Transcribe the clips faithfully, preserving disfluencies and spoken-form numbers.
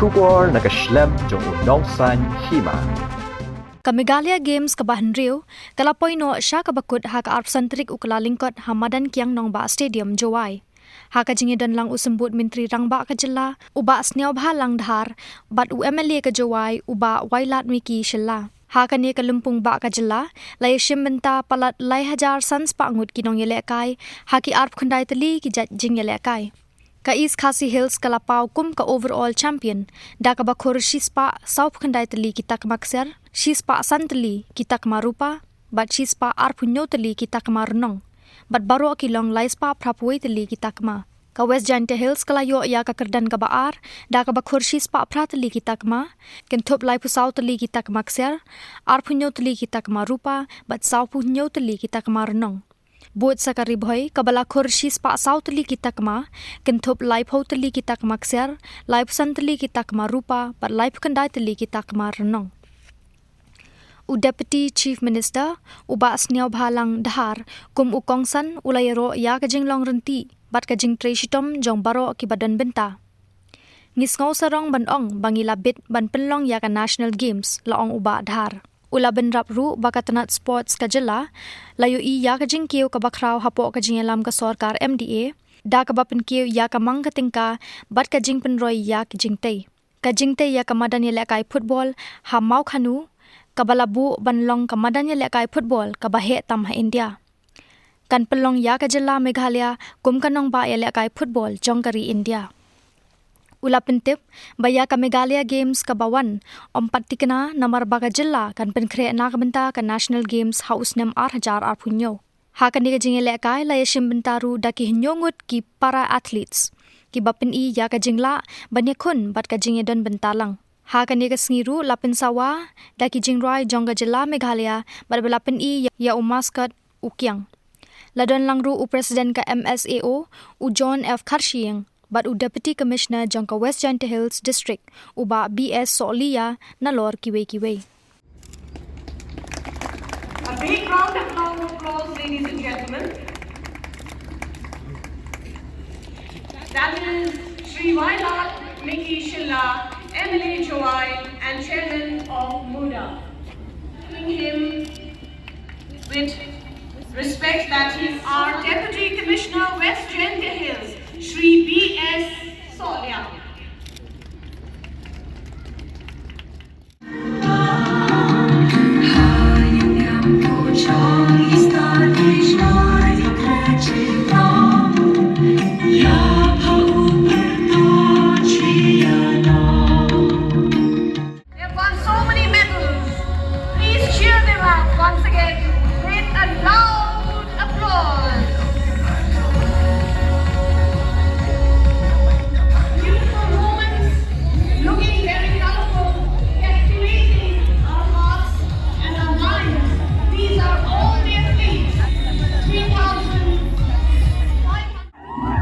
Khubor na ka shlem jong u Nongsaiñ Hima. Ka Meghalaya Games kaba hynriew ka la poi noh sha kaba kut ha ka arphew san tarik u Kyllalyngkot ha Madan Kiang Nangbah Stadium, Jowai. Ha ka jingïadonlang u Symbud Myntri Rangbah ka Jylla, u Bah Sniawbhalang Dhar, bad u M L A ka Jowai, u Bah Wailadmiki Shylla. Ha kane ka lympung bah ka jylla, la ïashim bynta palat lai hajar san spah ngut ki nongïalehkai, ha ki arphew khyndai tylli ki jait jingïalehkai. Ka East Khasi Hills ka la paw kum ka overall champion, da kaba khur shi spah sawphew khyndai tylli ki takma ksiar, shi spah san tylli ki takma rupa, bad shi spah arphew hynñiew tylli ki takma rnong. Bad baroh ki long lai spah phraphew wei tylli ki takma. Ka West Jaintia Hills ka la ïoh ïa ka kyrdan kaba ar, da kaba khur shi spah phra tylli ki takma, kynthup laiphew saw tylli ki takma ksiar, arphew hynñiew tylli ki takma rupa, bad sawphew hynñiew tylli ki takma rnong. Bud sa ka Ri Bhoi, kaba la khur shi spah saw tylli ki takma, kynthup laiphew tylli ki takma ksiar, laiphew san tylli ki takma rupa, bad laiphew khyndai tylli ki takma rnong. U Deputy Chief Minister, u Bah Sniawbhalang Dhar, kum u kongsan, u la ïaroh ïa ka jinglong ryntih, bad ka jingtrei shitom jong baroh kiba don bynta. Ngi sngew sarong ban ong ba ngi la bit ban pynlong ïa ka National Games, la ong u Bah Dhar. U la bynrap ruh ba ka tnat sports ka jylla, la ïohi ïa ka jingkiew kaba khraw hapoh ka jingïalam ka sorkar M D A, da kaba pynkiew ïa ka mang ka tyngka, bad ka jingpynroi ïa ki jingtei. Ka jingtei ïa ka madan ïalehkai football ha Mawkhanu, kaba la buh ban long ka madan ïalehkai football kaba heh tam ha India. Kan pynlong ïa ka jylla Meghalaya kum ka nongbah ïalehkai football jong ka ri India. U la pyntip ba ïa ka Meghalaya Games kaba wan, ym pat thikna namar ba ka jylla kan pynkhreh na ka bynta ka National Games ha u snem ar hajar arphew hynñiew. Ha kane ka jingïalehkai la ïashim bynta ruh da ki hynñiew ngut ki para athletes, kiba pyni ïa ka jinglah ban ïakhun bad ka jingïadon bynta lang. Ha kane ka sngi ruh la pynsawa da ki jingrwai jong ka jylla Meghalaya bad ba la pyni ïa, ïa u mascot u kiang. La don lang ruh u President ka M S A O, u John F Kharshiing, bad u Deputy Commissioner jong ka West Jaintia Hills District, u Bah B S Sohliya, nalor kiwei kiwei. A big round of applause, ladies and gentlemen. That is Shri Wailadmiki Shylla, M L A Jowai and Chairman of MUDA. Welcoming him with respect, that is our Deputy Commissioner, West Jaintia Hills, Shri B S Sohliya. They've won so many medals. Please cheer them up once again with a loud applause. Beautiful moments, looking very colorful, captivating our hearts and our minds. These are all the athletes, three thousand five hundred.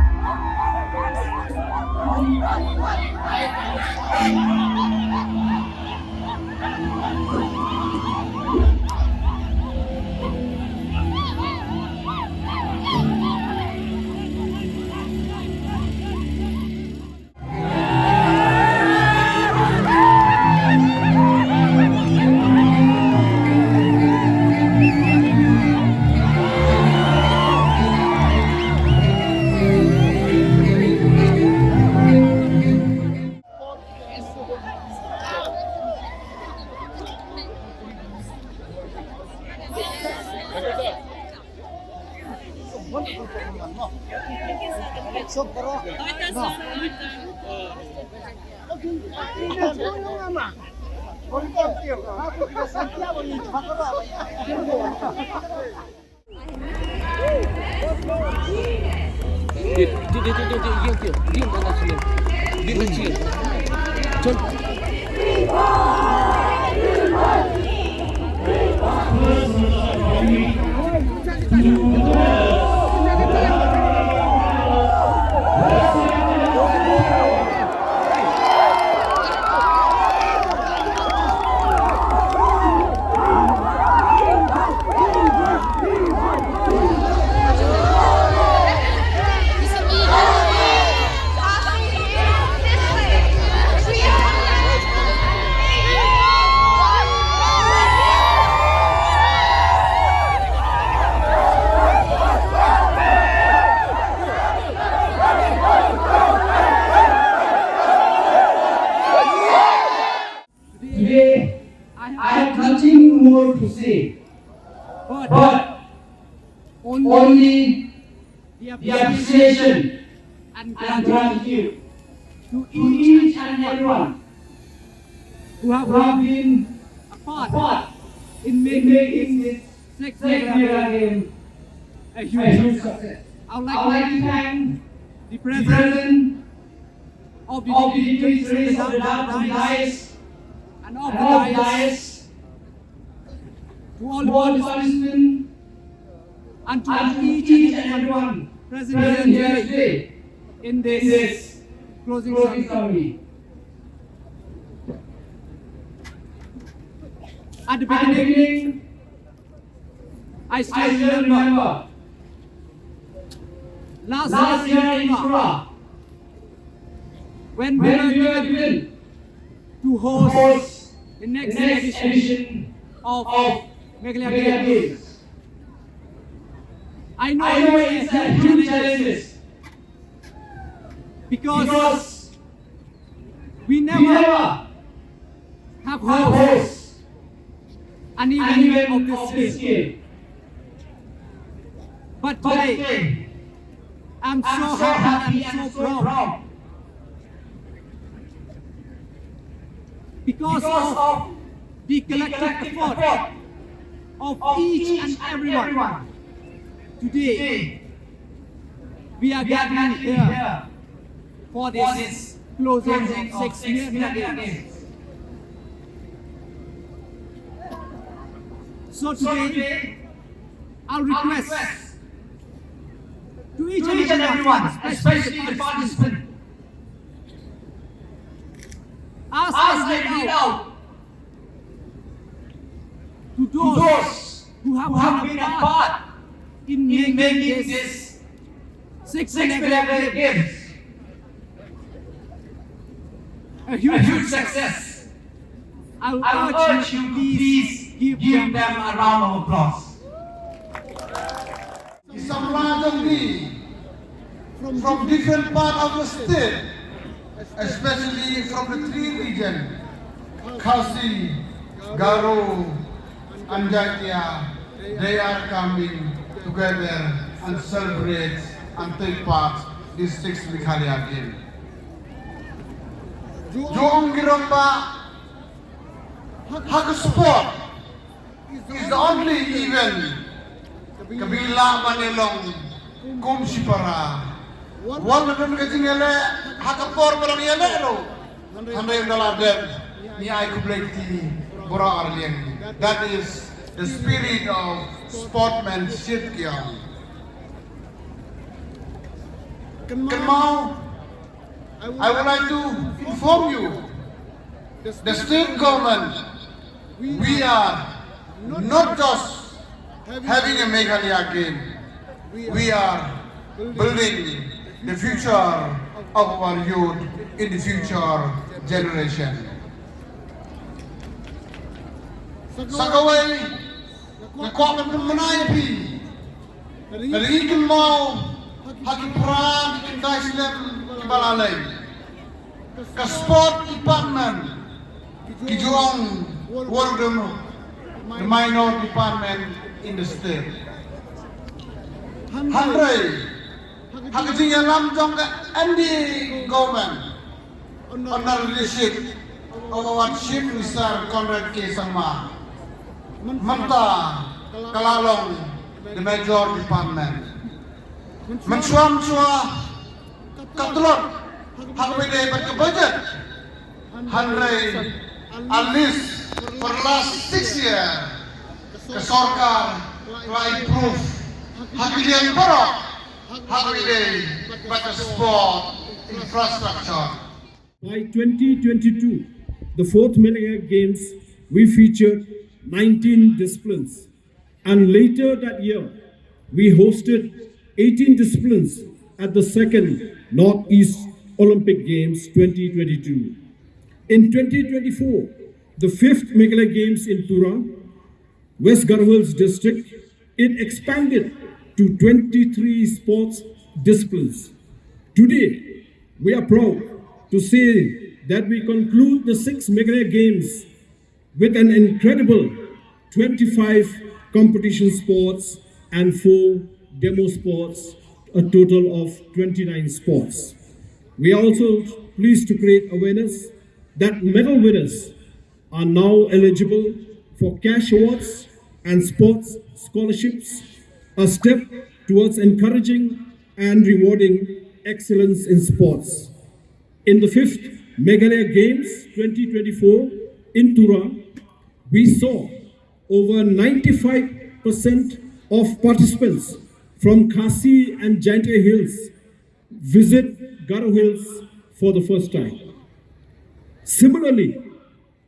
more to say, but only the appreciation and gratitude to each and everyone who have been a part in making this sixth Meghalaya Game a huge success. I would like to thank the President of the dignitaries of the dais and of the dais, to all the participants, and to each and everyone present here today in this closing ceremony. At the beginning, I still remember last year in Tura, when we were given to host the next edition of Meghalaya Games. I know it's a huge challenge because we never have hosted an event of this scale. But today, I'm so happy and so proud because of the collective effort of each and everyone. Today, we are gathering here for this closing of six Meghalaya Games. So today, I'll request to each and everyone, especially the participants, as I laid out, to those who have been a part in making this sixth Meghalaya Games a huge success, I will urge you to please give them a round of applause. Ki samla jong ngi from different part of the state, especially from the three region, Khasi, Garo, and Jaintia, they are coming together and celebrate and take part this sixth Meghalaya Game. Jong ki rangbah, ha ka sport is the only event ka ba ngi lah ban ïa long kum shipara. Wat la don ka jingïaleh ha ka por ba dang ïaleh ruh, hynrei ynda la dep ngi ai khublei kti baroh arliang. That is the spirit of sportsmanship ki ong. Kynmaw, I would like to inform you, the state government, we are not just having a Meghalaya Game, we are building the future of our youth in the future generation. Sa kawei, nga kwah ban pynmynai ïa phi, ka dei kynmaw ha ki phra ki kynthai slem kiba la leit. Ka sport department ki ju ong one of the minor department in the state. Hynrei ha ka jingïalam jong ka N D A government, under the leadership of our Chief Minister Conrad K Sangma, mynta ka la long the major department. Mynshuwa mynshuwa ka tlot ha kaba ïadei bad ka budget, hynrei at least for the last six year ka sorkar ka la improve ha ki liang baroh ha kaba ïadei bad ka sport infrastructure. By twenty twenty-two, the fourth Meghalaya Games, we featured nineteen disciplines. And later that year, we hosted eighteen disciplines at the second Northeast Olympic Games twenty twenty-two. In twenty twenty-four, the fifth Meghalaya Games in Tura, West Garo Hills District, it expanded to twenty-three sports disciplines. Today, we are proud to say that we conclude the sixth Meghalaya Games with an incredible twenty-five competition sports and four demo sports, a total of twenty-nine sports. We are also pleased to create awareness that medal winners are now eligible for cash awards and sports scholarships, a step towards encouraging and rewarding excellence in sports. In the fifth Meghalaya Games twenty twenty-four in Tura, we saw over ninety-five percent of participants from Khasi and Jaintia Hills visit Garo Hills for the first time. Similarly,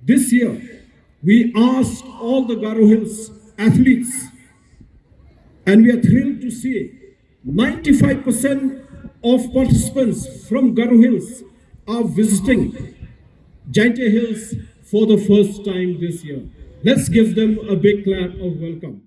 this year, we asked all the Garo Hills athletes, and we are thrilled to see ninety-five percent of participants from Garo Hills are visiting Jaintia Hills for the first time this year. Let's give them a big clap of welcome.